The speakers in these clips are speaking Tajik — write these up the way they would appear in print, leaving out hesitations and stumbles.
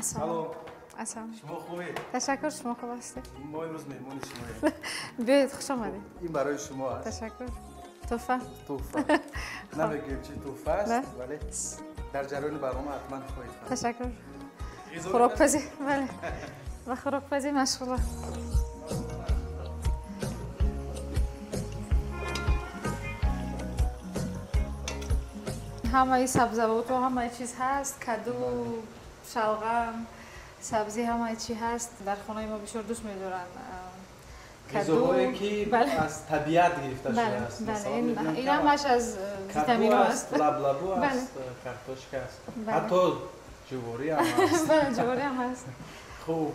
Ассалом. Ассалом. Шумо хубед? Ташаккур, шумо хуб ҳастед? Мо имрӯз меҳмони шумоем. Биёед, хуш омадед. Ин барои шумо аст. Ташаккур. Тӯҳфа. Тӯҳфа. Намегӯем чӣ тӯҳфа аст, вале дар ҷараёни барнома ҳатман хоҳед фаҳмид. Ташаккур. Хӯрокпазӣ, бале. Ба хӯрокпазӣ машғула. Ҳамаи сабзавотҳо, ҳамаи чиз ҳаст, каду, шалғам, сабзӣ, ҳамаи чӣ ҳаст. Дар хонаи мо бисёр дӯст медоранд. Ғизоҳое ки аз табиат гирифта шудааст. Ин ҳамаш аз витаминҳо аст. Лаблабу аст, картошка аст, ҳатто ҷуворӣ ҳам аст. Бале, ҷуворӣ ҳам ҳаст. Хуб,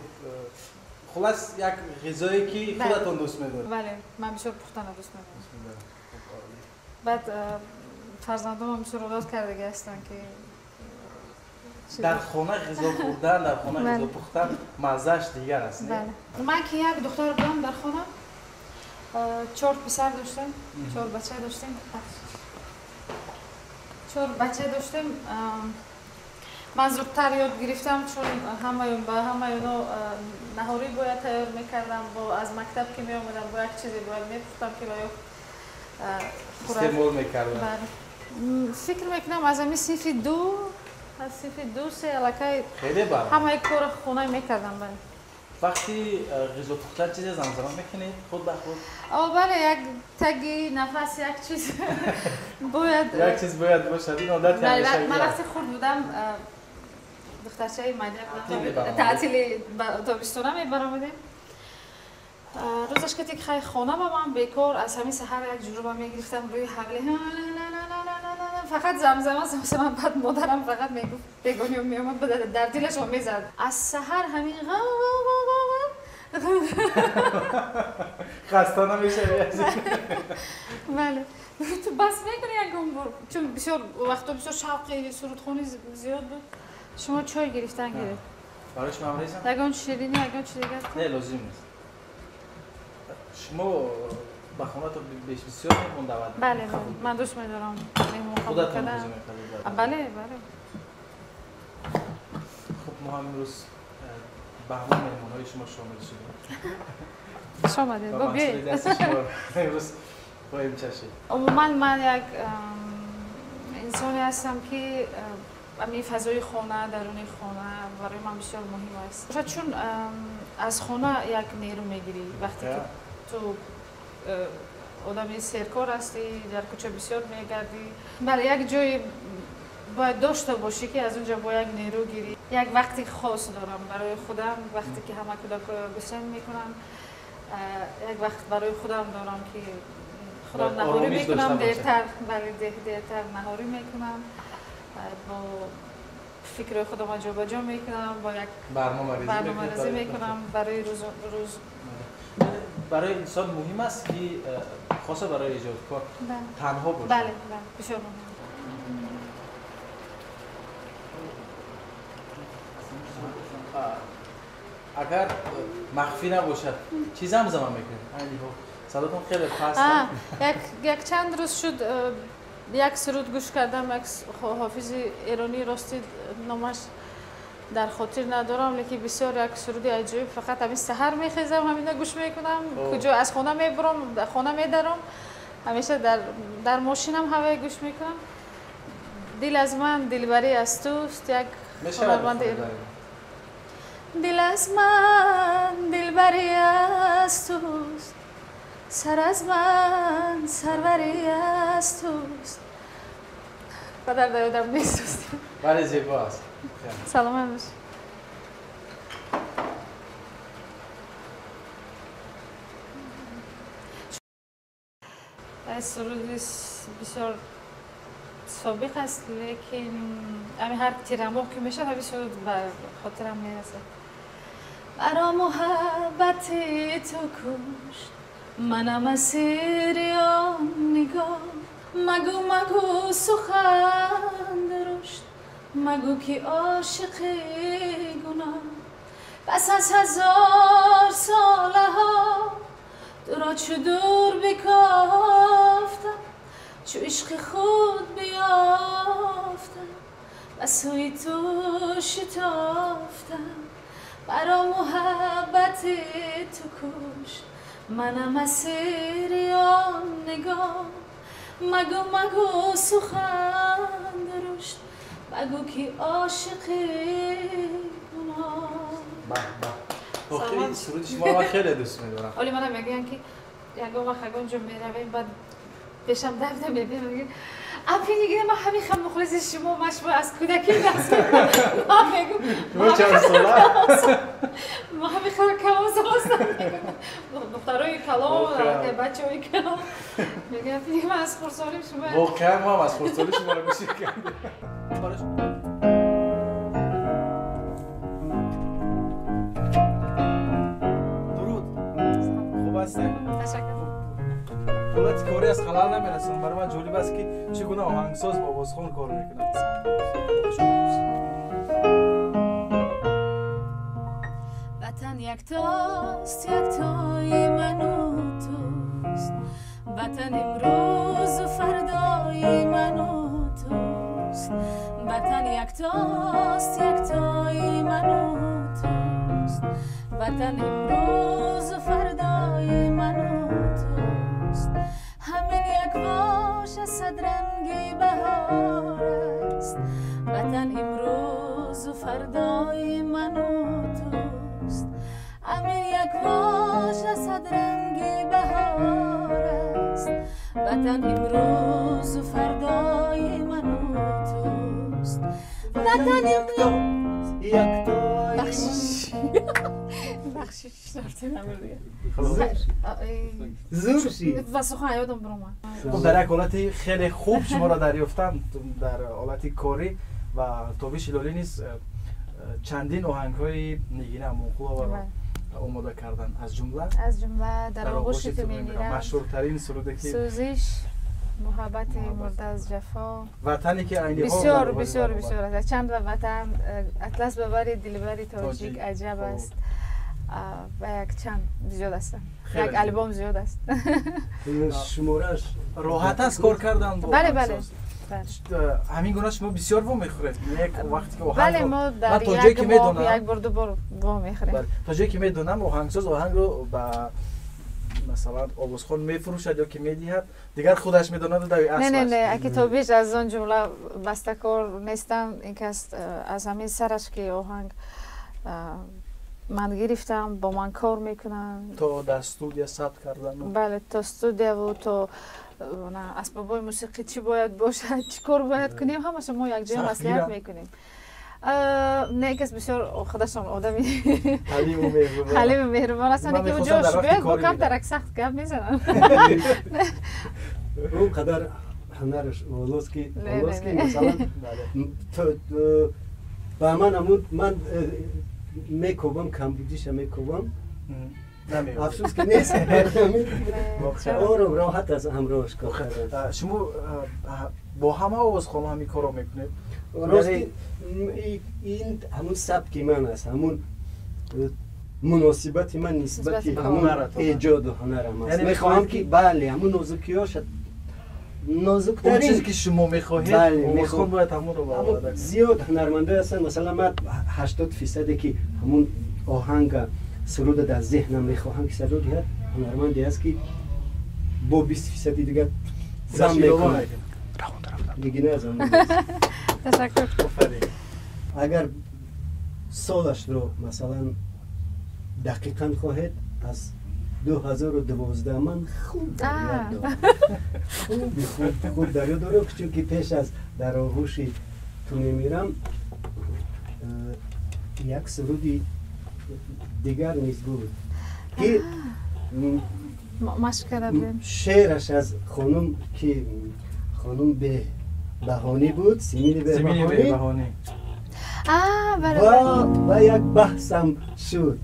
хулас як ғизое ки худатон дӯст медоред. Бале, ман бисёр пухтанро дӯст медорам. Баъд фарзандонам бисёр одат кардаги ҳастанд ки дар хона ғизо хӯрдан, дар хона ғизо пухтан маззааш дигар аст. Ман ки як духтар будам дар хона, чор писар доштем, чор бача доштем. Чор бача доштем. Ман зудтар ёд гирифтам, чун ба ҳамаи оно наҳорӣ бояд тайёр мекардам, аз мактаб ки меомадам бо як чизе бояд мепухтам ки ба ё истеъмол мекардам. Фикр мекунам аз ҳамин синфи ду, аз синфи ду се аллакай ҳамаи корро хона мекардам. Бале. Вақти ғизо пухтан чизе замзама мекунед худ ба худ? О, бале, як таги нафас як чиз бояд, як чиз бояд бошад. Ин одати ҳамешагӣ. Ман вақти хурд будам, духтарчаи майда будам, таътили тобистона мебаромадем. Рӯзаш ки тик хай хона ба ман бекор, аз ҳамин саҳар як ҷуруба мегирифтам рӯи ҳавли, фақат замзама замзама. Баъд модарам фақат мегуфт, бегониё меомад, дар дилаш мезад. Аз саҳар ҳамин хаста намешавӣ? Бале, ту бас мекунӣ ягон бор, чун бисёр вақто бисёр шавқи сурудхонӣ зиёд буд. Шумо чой гирифтан гиред. Барои шумо ҳам резам? Ягон ширинӣ, ягон чи дигар? Не, лозим нест. Шумо ба хонатон бисёр меҳмон даъват мекунед? Бале, ман дӯст медорам меҳмон қабул кардан. Бале, бале. Хуб, мо ҳам имрӯз ба ҳамон меҳмонҳои шумо шомил шудем. Хуш омадед. Бо биёед. Дасти шумо имрӯз хоҳем чашид. Умуман ман як инсоне ҳастам ки ҳамин фазои хона, даруни хона барои ман бисёр муҳим аст. Шояд чун аз хона як нерӯ мегирӣ вақте ки ту одами серкор ҳастӣ, дар кӯча бисёр мегардӣ. Бале, як ҷое бояд дошта бошӣ ки аз он ҷо бо як нерӯ гирӣ. Як вақти хос дорам барои худам, вақте ки ҳама кӯдакҳо гусен мекунам, як вақт барои худам дорам ки худам наҳорӣ мекунам, дертар, бале, дертар наҳорӣ мекунам, бо фикрҳои худам ҷобаҷо мекунам, бо як барномарезӣ мекунам барои рӯз. Барои инсон муҳим аст ки хоса барои эҷодкор танҳо бошад. Бале, бале, бисёр муҳим. Агар махфӣ набошад, чӣ замзама мекунед? Садотон хеле паст. Як чанд рӯз шуд як суруд гӯш кардам, як ҳофизи эронӣ, рости номаш дар хотир надорам, лекин бисёр як суруди аҷоиб. Фақат ҳамин саҳар мехезам, ҳамина гӯш мекунам, куҷо аз хона мебурам, хона медарам, ҳамеша дар мошинам ҳавае гӯш мекунам. Дил аз ман дилбарӣ аз туст, як ҳунарманди эронӣ. Дил аз ман дилбарӣ аз туст, сар аз ман сарварӣ аз туст. Падар дар ёдам нест. Бале, зебо аст. Саломат бош. Суруди бисёр собиқ аст, лекин ҳамин ҳар тирамоҳ ки мешавад, ҳамин суруд ба хотирам мерасад. Маро муҳаббати ту кушт, манам асири он нигоҳ. Магӯ, магӯ сухан дурушт, магӯ ки ошиқи гуноҳ. Пас аз ҳазор солаҳо туро чу дур бикофтам, чу ишқи худ биёфтам. ба сӯи ту шитофтам, маро муҳаббати ту кушт, манам асири он нигоҳ. Магӯ, магӯ сухан дурушт, магӯ ки ошиқи гуноҳ. Охир суруди шумо ман хеле дӯст медорам. Оли мана мегӯянд ки ягон вақт ягон ҷо меравем, баъд пешам давда мебинам, мегӯянд апи нигина, ман ҳамин хел мухлиси шумо, ман шумо аз кӯдакӣ даст ман мегӯм, ман ҳамин хел калонсол ҳастам, духтарои калон, бачаҳои калон мегӯянд апи нигина, ман аз хурдсолим шумо. Воқеан ман аз хурдсолӣ шуморо мешикам. Дуруд, хуб ҳастед? Ташаккур. ҳолати корӣ аз халал намерасонад. Барои ман ҷолиб аст, ки чӣ гуна оҳангсоз бо овозхон кор мекунад. Ватан яктост, яктои ману туст, ватан имрӯзу фардои ману туст, ватан яктост, яктои ману туст, ватан имрӯзу фардои ману туст. Ҳамин як воша садранги баҳор аст, ватан имрӯзу фардои ману туст. Ҳамин як воша садранги баҳор аст, ватан имрӯзу фардои ману туст. Ватан имрӯз яктои бахшиш, бахшиш, зур шид ва сухан ёдам биромад. Хуб, дар як ҳолати хеле хуб шуморо дарёфтам дар ҳолати корӣ ва Тобиш Ҳилолӣ низ чандин оҳангҳои Нигина Амонқуловаро омода кардан, аз ҷумла аз ҷумла дар оғӯши ту мемирам, машҳуртарин суруде ки сӯзиш, муҳаббати мурда аз ҷафо, ватане ки айни ҳол бисёр бисёр бисёр аст. Чанд ватан, атлас ба бари дилбари тоҷик аҷаб аст ва як чанд зиёд ҳастанд, як албом зиёд аст. Шумораш роҳат аст кор кардан бо бале, бале. Ҳамин гуна шумо бисёр вомехӯред як вақте ки оҳанг Бале, мо дар то ҷое ки медонам як бор, ду бор вомехӯрем. То ҷое ки медонам, оҳангсоз оҳангро ба масалан овозхон мефурӯшад ё ки медиҳад, дигар худаш медонаду дави Не, не, не, аки Тобиш аз он ҷумла бастакор нестам. Ин кас аз ҳамин сараш ки оҳанг ман гирифтам, бо ман кор мекунанд то дар студия сабт кардан. Бале, то студияву то асбобҳои мусиқӣ чӣ бояд бошад, чӣ кор бояд кунем, ҳамаша мо якҷоя маслиҳат мекунем. Не, кас бисёр худашон одами ҳалиму меҳрубон ҳастанд, ки ҷош биёяд бо камтарак сахт гап мезананд. Он қадар ҳунараш волост ки масалан ба ман ҳамун ман мекобам, камбудиша мекобам, афсӯс ки нест. Ором, роҳат аст ҳамроҳаш кор кардан. Шумо бо ҳама овозхонҳо ҳамин корро мекунед? Рости, ин ҳамун сабки ман аст, ҳамун муносибати ман нисбати ҳамун эҷоду ҳунарам аст. Мехоҳам ки бале, ҳамун нозукиёша, нозуктарин чизе ки шумо мехоҳед, овозхон бояд ҳамонро бароварда. Зиёд ҳунармандое ҳастанд, масалан ман 80 фисаде ки ҳамун оҳанга, суруда дар зеҳнам мехоҳам ки садо диҳад, ҳунарманде аст ки бо 20 фисади дигар зам мекунад. Нигина аз он. Ташаккур. Агар солашро масалан дақиқан хоҳед, аз 2012 ман хуб дар ёд дорам, хуби хуб хуб дар ёд дорам, чунки пеш аз дар оғӯши ту мемирам як суруди дигар низ буд ки машқ карда будем. Шеъраш аз хонум ки хонум Беҳбаҳонӣ буд, Симини Беҳбаҳонӣ. Ва як баҳсам шуд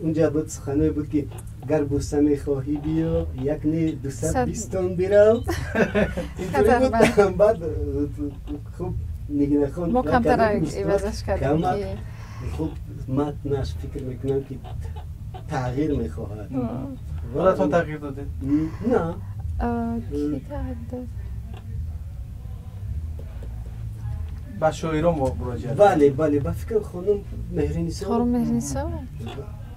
унҷа буд, суханое буд ки гар буса мехоҳӣ, биё, як не дусад бистон бирав. Баъд хуб Нигинахон мо камтар ивазаш кардем. Хуб, матнаш фикр мекунам ки тағйир мехоҳад. Худатон тағйир додед? На. Ки тағйир дод? Ба шоирон муроҷиат. Бале, бале, ба фикрам хонум Меҳринисо. Хонум Меҳринисо.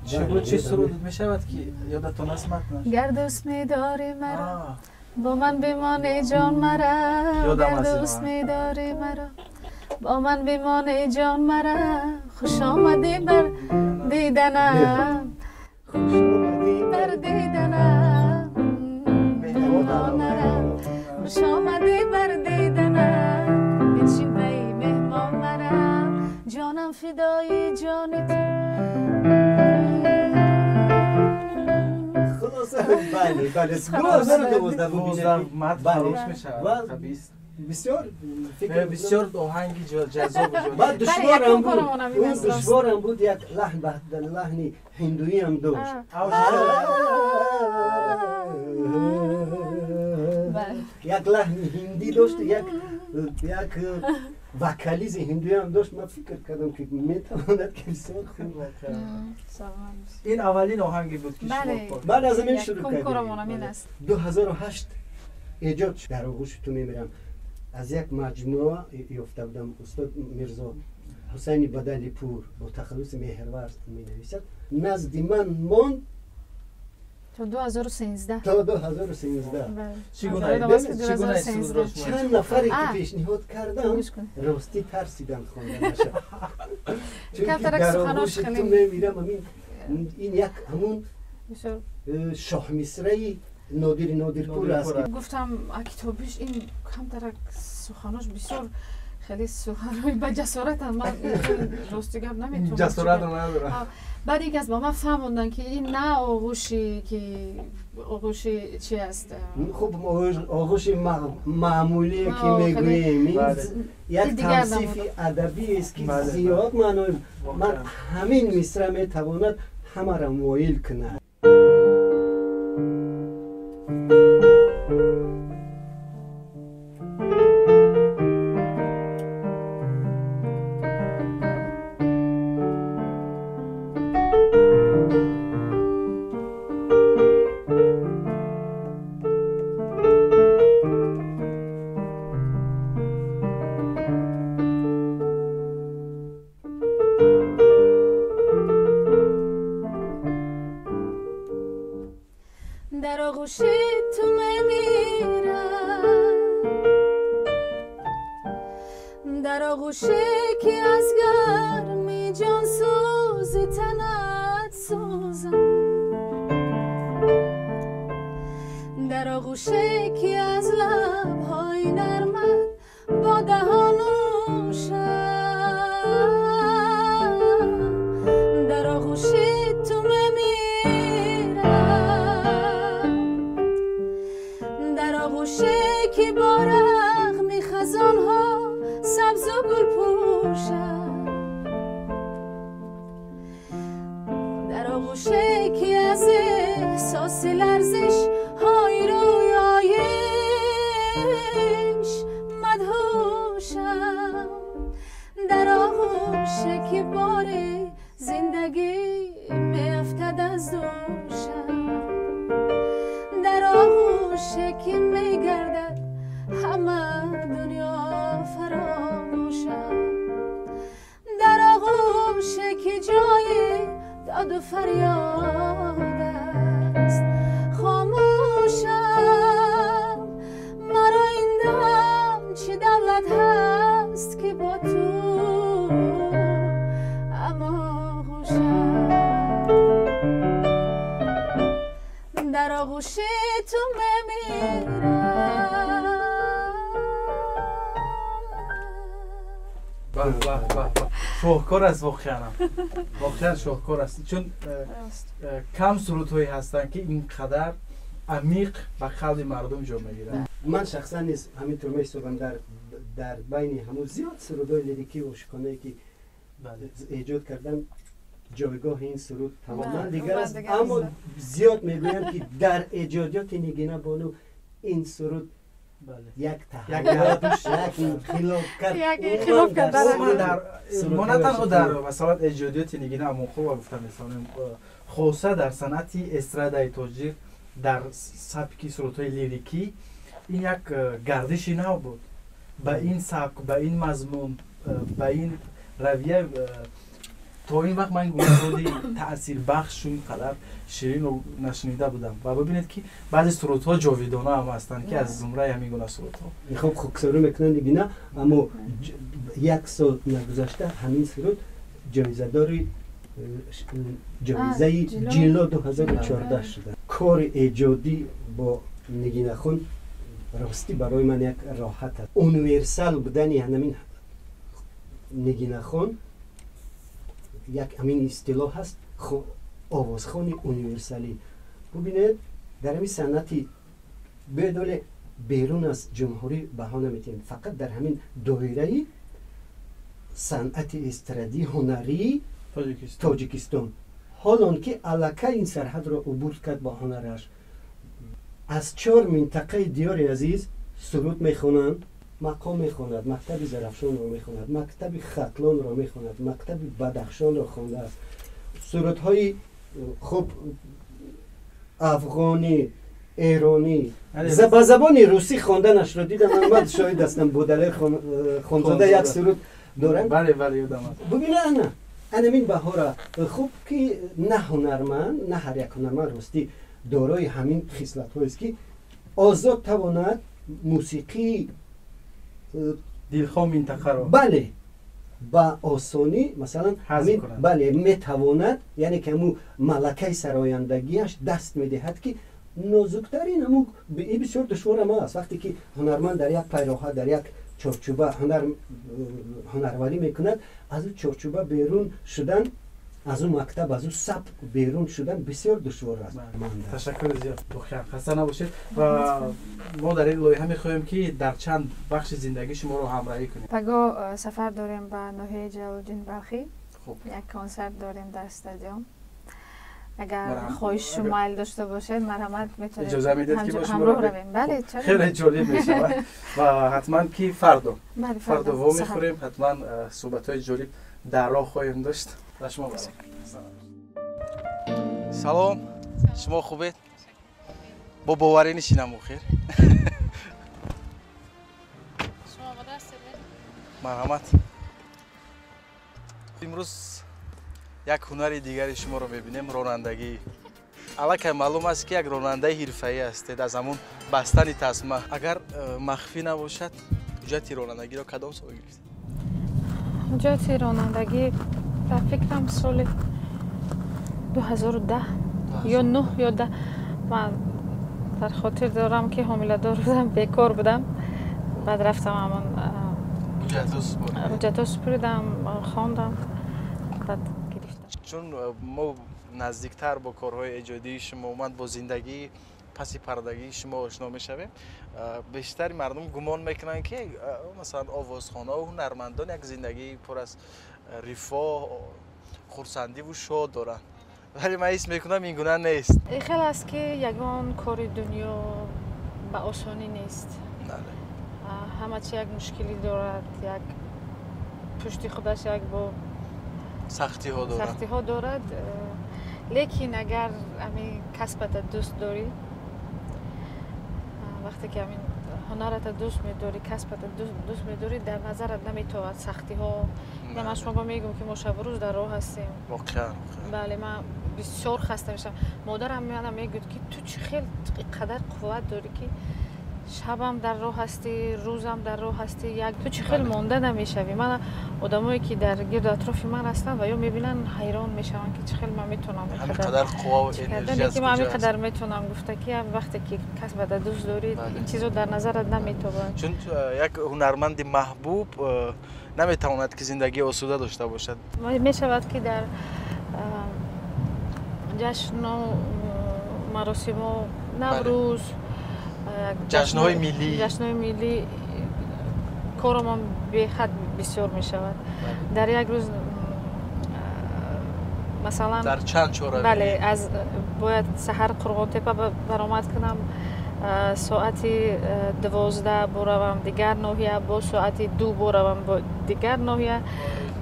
Чӣ буд, чӣ суруд мешавад ки ёдатон аст матнаш? Гар дӯст медорӣ маро, бо ман бимон эй ҷон маро. Гар дӯст медорӣ маро, бо ман бимон эй ҷон маро. Хуш омадӣ бар диданам, хуш омадӣ бар диданам, меҳмон маро. Хуш омадӣ бар диданам, биншин пай меҳмон маро. Ҷонам фидои ҷони ту. Бале, бале, 2012 матн фаромӯш мешавад. Табиист. Бисёр бисёр оҳанги ҷаззоб. Баъд душворам буд, душворам буд, як лаҳн, лаҳни ҳиндуиам дошт. Як лаҳни ҳиндӣ дошт, як вокализи ҳиндуиам дошт. Ман фикр кардам ки метавонад ки бисёр хуб. Ин аввалин оҳанге буд ки шумо баъд аз ҳамин шурӯъ кардем. 2008 эҷод шуд. Дар оғӯши ту мемирам аз як маҷмӯа ёфта будам. Устод Мирзо Ҳусайни Бадалипур бо тахаллуси Меҳрварз менависад. Назди ман монд то 2013. То 2013. Чӣ гуна сурудро шумо? Чанд нафаре ки пешниҳод кардам, ростӣ тарсиданд хонданаша. Чунки дар оғӯши ту мемирам ин як ҳамун шоҳмисраи Нодири Нодирпур аст. Гуфтам китобиш ин камтарак суханош бисёр хеле суханои ба ҷасоратанд. Ман рости гап наметавонам. Ҷасоратро надорам. Баъд ин кас ба ман фаҳмонданд ки ин на оғӯши ки оғӯши чи аст. Хуб, оғӯши маъмулие ки мегӯем, як тавсифи адабиест ки зиёд маънои. Ман ҳамин мисра метавонад ҳамаро моил кунад. در آغوش تو میمیرم، در آغوش که از گرمی جان سوزی تنت سوزم، در آغوش که از لبهای نرمت با دهان نوشم، در آغوش تو میمیرم، در آغوش که با رغم خزانها سبز و گل پوشم، در آغوش که از احساس لرزش های رویایش مدهوشم، در آغوش که بار زندگی میافتد از دوشم، در آغوش که میگردد همه دنیا فراموشم، در آغوش که جای داد و فریاد است خاموشم، مرا این دم چه دولت هست که با تو اما آغوشم، در آغوش تو میمیرم. شاهکار است واقعا، واقعا شاهکار است، چون کم سرودهایی هستند که اینقدر عمیق به قلب مردم جا میگیرند. من شخصا نیز همینطور می‌حسابم در بین همون زیاد سرودهای لیریکی و عاشقانه‌ای که ایجاد کردم جایگاه این سرود تماما دیگر است، اما زیاد میگویم که در ایجادیات نگینه بانو این سرود یک تحولات، یک انقلاب کرد. یک انقلاب کرد. ما نه تنها در مثلا ایجادیات نگینه امونقلова گفتم می‌توانیم، خاصه در صنعت استرادای تاجیک در سبک سرودهای لیریکی این یک گردش نو بود. به این سبک، به این مضمون، Ба ин равия то ин вақт ман суруди таъсирбахшу ин қадар ширинро нашунида будам ва бибинед, ки баъзе сурудҳо ҷовидона ҳам ҳастанд, ки аз зумраи ҳамин гуна сурудҳо. Хуб, хоксорӣ мекунанд Нигина, аммо як сол нагузашта ҳамин суруд ҷоизадори ҷоизаи Ҷилло 2014 шуда. Кори эҷодӣ бо Нигинахон ростӣ барои ман як роҳат аст. Универсал будани ҳамин Нигинахон, як ҳамин истилоҳ ҳаст, овозхони универсалӣ. Бубинед, дар ҳамин санъати бедоле берун аз ҷумҳурӣ баҳо наметиҳем, фақат дар ҳамин доираи санъати эстрадии ҳунарии Тоҷикистон. Ҳолон ки аллакай ин сарҳадро убур кард бо ҳунараш, аз чор минтақаи диёри азиз суруд мехонанд, мақом мехонад, мактаби Зарафшонро мехонад, мактаби Хатлонро мехонад, мактаби Бадахшонро хондааст. Сурудҳои хуб афғонӣ, эронӣ, ба забони русӣ хонданашро дидам, ман шоҳид ҳастам. Бодалер Хонзода як суруд доранд. Бубина, ана анамин баҳора хуб, ки на ҳунарманд, на ҳар як ҳунарманд ростӣ дорои ҳамин хислатҳоест, ки озод тавонад мусиқии дилхоҳ минтақаро. Бале, ба осонӣ, масалан, бале, метавонад, яъне ки ҳамун малакаи сарояндагиаш даст медиҳад, ки нозуктарин ҳамун и бисёр душворам аст. Вақте ки ҳунарманд дар як пайроҳа, дар як чорчӯба ҳунарварӣ мекунад, аз ӯ чорчӯба берун шудан, аз ӯ мактаб, аз ӯ сабк берун шудан бисёр душвор аст. Ташаккури зиёд, воқеан хаста набошед. Ва мо дар ин лоиҳа мехоҳем, ки дар чанд бахши зиндагӣ шуморо ҳамроҳӣ кунем. Паго сафар дорем ба ноҳияи Ҷалолиддин Балхӣ, як консерт дорем дар стадион. Агар хоҳишу майл дошта бошед, марҳамат, метавонед. Иҷоза медиҳед, ки бо шумо ҳамроҳ равем? Бале. Хеле ҷолиб мешавад ва ҳатман ки фардо во мехӯрем, ҳатман суҳбатҳои ҷолиб дар роҳ хоҳем дошт. Ба шумо салом, шумо хубед? Бо боварӣ нишинам охир. Марҳамат. Имрӯз як ҳунари дигари шуморо мебинем, ронандагӣ. Аллакай маълум аст, ки як ронандаи ҳирфаӣ ҳастед аз ҳамун бастани тасма. Агар махфӣ набошад, ҳуҷҷати ронандагиро кадом сол гирифтед? Ҳуҷҷати ронандагӣ ба фикрам соли 2010 ё 9 ё 10. Ман дар хотир дорам, ки ҳомиладор будам, бекор будам, баъд рафтам, ҳамон ҳуҷҷатҳо супуридам, хондам, баъд гирифтам. Чун мо наздиктар бо корҳои эҷодии шумо, умуман бо зиндагии паси пардагии шумо ошно мешавем, бештари мардум гумон мекунанд, ки масалан овозхонаву ҳунармандон як зиндагии пур аз рифоҳ, хурсандиву шод доранд, вале ман ҳис мекунам, ин гуна нест. Хел аст, ки ягон кори дунё ба осонӣ нест, ҳама чи як мушкилӣ дорад, як пушти худаш як бо сахтиҳо дорад. Сахтиҳо дорад, лекин агар ҳамин касбата дӯст дорӣ, вақте ки ҳамин ҳунарата дӯст медорӣ, касбата дӯст медорӣ, дар назарат наметовад сахтиҳо. Ман шумо мегӯм, ки мо шабу рӯз дар роҳ ҳастем. Воқеан. Бале, ман бисёр хаста мешавам. Модарам мана мегӯяд, ки ту чӣ хел қадар қувват дорӣ, ки шабам дар роҳ ҳастӣ, рӯзам дар роҳ ҳастӣ, як ту чӣ хел монда намешавӣ. Ман одамое ки дар гирду атрофи ман ҳастанд ва ё мебинанд, ҳайрон мешаванд, ки чӣ хел ман метавонам. Ҳамин қувва энергия. Ки ман ҳамин қадар метавонам, гуфта, ки вақте ки касбата дӯст дорӣ, ин чизо дар назарат наметобад. Чун як ҳунарманди маҳбуб наметавонад, ки зиндагии осуда дошта бошад. Мешавад, ки дар ҷашну маросимо, Наврӯз, ҷашнҳои миллӣ, ҷашнҳои миллӣ коромон беҳад бисёр мешавад. Дар як рӯз масалан дар чанд чора. Бале, аз бояд саҳар Қурғонтепа баромад кунам, соати 12 боравам дигар ноҳия, бо соати 2 боравам бо дигар ноҳия,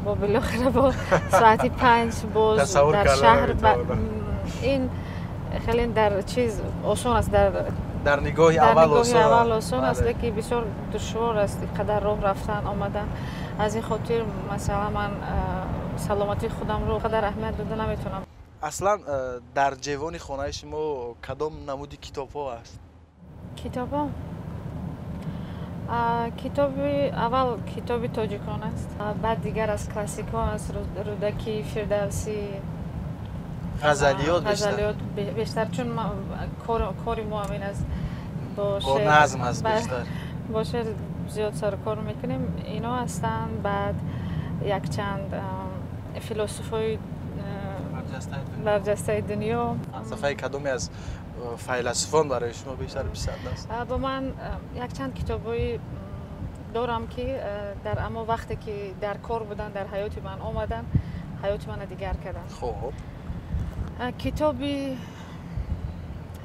бо билохира бо соати 5 боз дар шаҳр. Ин хеле дар чиз осон аст, дар нигоҳи аввал осон аст, лекин бисёр душвор аст қадар роҳ рафтан, омадан. Аз ин хотир масалан ман саломатии худамро қадар аҳамият дода наметавонам. Аслан дар ҷевони хонаи шумо кадом намуди китобҳо аст? Китобҳо? Китоби аввал китоби тоҷикон аст, баъд дигар аз классикҳо аст, Рӯдакӣ, Фирдавсӣ. Ғазалиёт бештар? Ғазалиёт бештар, чун кори мо ҳамин аст. Бо назм аст бештар. Бо шеър зиёд сарукор мекунем. Ино ҳастанд, баъд якчанд философҳои барҷастаи дунё. Фалсафаи кадоме аз файласуфон барои шумо бештар писанд аст? Бо ман якчанд китобҳои дорам, ки дар амо вақте ки дар кор буданд, дар ҳаёти ман омаданд, ҳаёти мана дигар карданд. Хуб. Китоби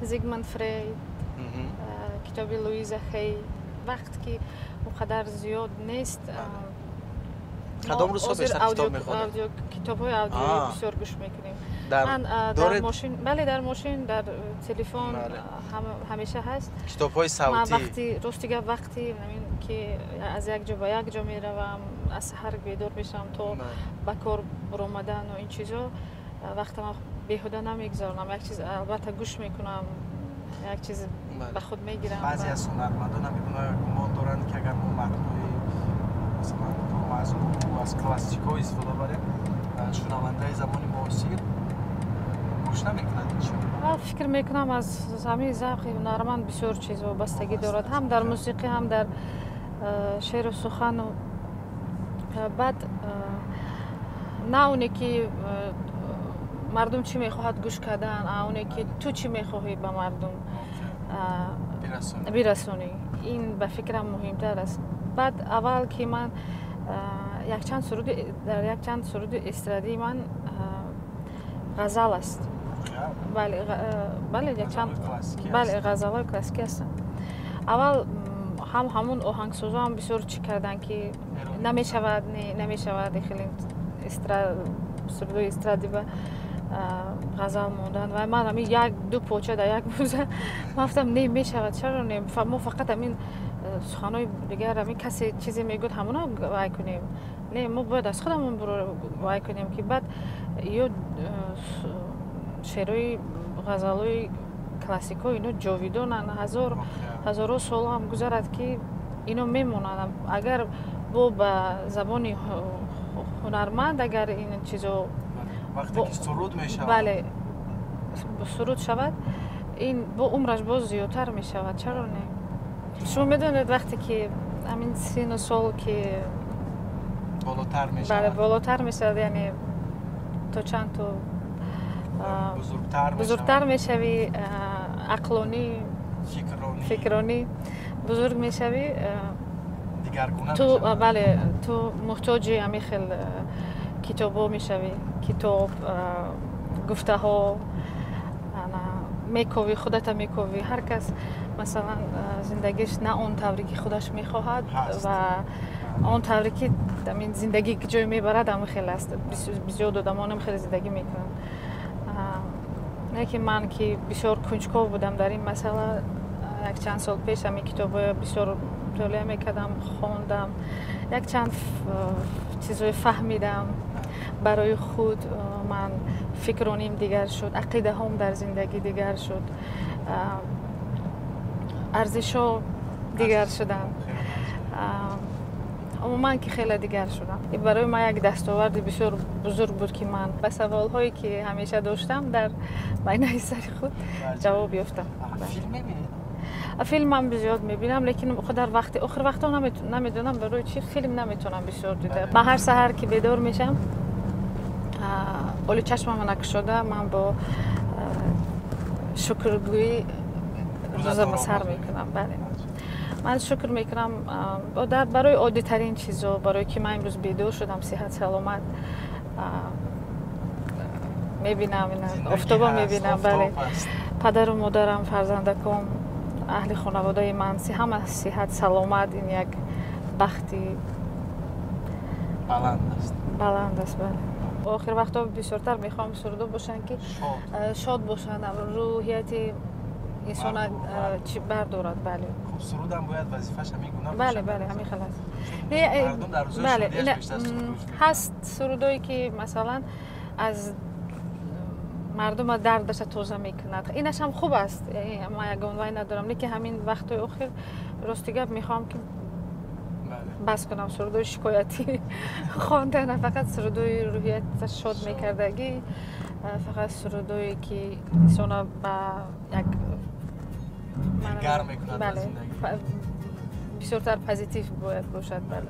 Зигмунд Фрейд, китоби Луиза Хей. Вақт ки он қадар зиёд нест. Кадом рӯзҳо бештар китоб мехонед? Китобҳои аудиоӣ бисёр гӯш мекунем. Ман дар мошин, бале, дар мошин, дар телефон ҳамеша ҳаст. Китобҳои савтӣ. Ман вақти, рости гап, вақти ки аз як ҷо ба як ҷо меравам, аз саҳар бедор мешавам то ба кор баромадану ин чизо, вақтам беҳуда намегузаронам. Як чиз албатта гӯш мекунам, як чиз ба худ мегирам. Баъзе аз ҳунармандон ҳам гумон доранд, ки агар мо матнҳои масалан аз классикҳо истифода барем, шунавандаи замони муосир гӯш намекунад ин чизро. Ман фикр мекунам, аз ҳамин завқи ҳунарманд бисёр чиз вобастагӣ дорад, ҳам дар мусиқӣ, ҳам дар шеъру сухану. Баъд на оне ки мардум чӣ мехоҳад гӯш кардан, а оне ки ту чӣ мехоҳӣ ба мардум бирасонӣ, ин ба фикрам муҳимтар аст. Баъд аввал ки ман якчанд суруди, дар якчанд суруди эстрадии ман ғазал аст. Бале, бале, якчанд, бале, ғазалҳои классикӣ ҳастанд. Аввал ҳам ҳамун оҳангсозо ҳам бисёр чӣ карданд, ки намешавад, намешавад хеле сурудҳои эстрадӣ ба ғазал мондан. Ва ман ҳамин як ду поча дар як рӯза ман гуфтам, не, мешавад, чаро не? Мо фақат ҳамин суханҳои дигар, ҳамин касе чизе мегӯяд, ҳамоно вай кунем. Не, мо бояд аз худамон вай кунем, ки баъд ё шеърҳои ғазалҳои классикҳо ино ҷовидонанд, ҳазорҳо сол ҳам гузарад, ки ино мемонанд. Агар бо ба забони ҳунарманд агар ин чизо вақте ки суруд мешавад, бале, суруд шавад, ин бо умраш боз зиёдтар мешавад. Чаро не? Шумо медонед, вақте ки ҳамин сину сол ки болотар мешавад, бале, болотар мешавад, яъне то чанд ту бузургтар мешавӣ, ақлонӣ, фикронӣ бузург мешавӣ, ту, бале, ту муҳтоҷи ҳамин хел китобҳо мешавӣ. Китоб, гуфтаҳо мековӣ, худата мековӣ. Ҳар кас масалан зиндагиш на он тавре ки худаш мехоҳад ва он тавре ки ҳамин зиндагӣ ҷой мебарад, ҳамин хел аст. Зиёд одамон ҳам хеле зиндагӣ мекунанд. Лекин ман ки бисёр кунҷков будам дар ин масъала, якчанд сол пеш ҳамин китобҳоя бисёр мутолиа мекардам, хондам, якчанд чизҳое фаҳмидам барои худ. Ман фикроним дигар шуд, ақидаҳом дар зиндагӣ дигар шуд, арзишҳо дигар шуданд, умуман ки хеле дигар шудам. Барои ман як дастоварди бисёр бузург буд, ки ман ба саволҳое ки ҳамеша доштам дар байнаи сари худ ҷавоб ёфтам. Филм мебинед? Филмам зиёд мебинам, лекин дар вақти охир вақтҳо намедонам барои чӣ филм наметавонам бисёр дида. Ман ҳар саҳар ки бедор мешавам, оли чашмама накушода, ман бо шукргӯӣ рӯзама сар мекунам. Бале, ман шукр мекунам барои оддитарин чизо, барое ки ман имрӯз бедор шудам, сиҳат саломат мебинам, офтоба мебинам. Бале, падару модарам, фарзандаком, аҳли хонаводаи ман ҳама сиҳат саломат. Ин як бахти баланд аст, баланд аст. Бале, охир вақтҳо бисёртар мехоҳам сурудо бошанд, ки шод бошанд, рӯҳияти инсона чӣ бардорад. Бале. Хуб, сурудам бояд вазифааш ҳамин гуна. Бале, бале, ҳамин хел аст. Мардум дар рӯзҳои шодиаш бештар суруд. Ҳаст сурудое, ки, масалан, аз мардума дардаша тоза мекунад, инаш ҳам хуб аст, ман ягон вай надорам, лекин ҳамин вақтҳои охир, рости гап, мехоҳам, ки бас кунам сурудои шикоятӣ хондана, фақат сурудои рӯҳията шод мекардагӣ, фақат сурудое, ки инсона ба як гарм мекунад. Бисёртар позитив бояд бошад, бале.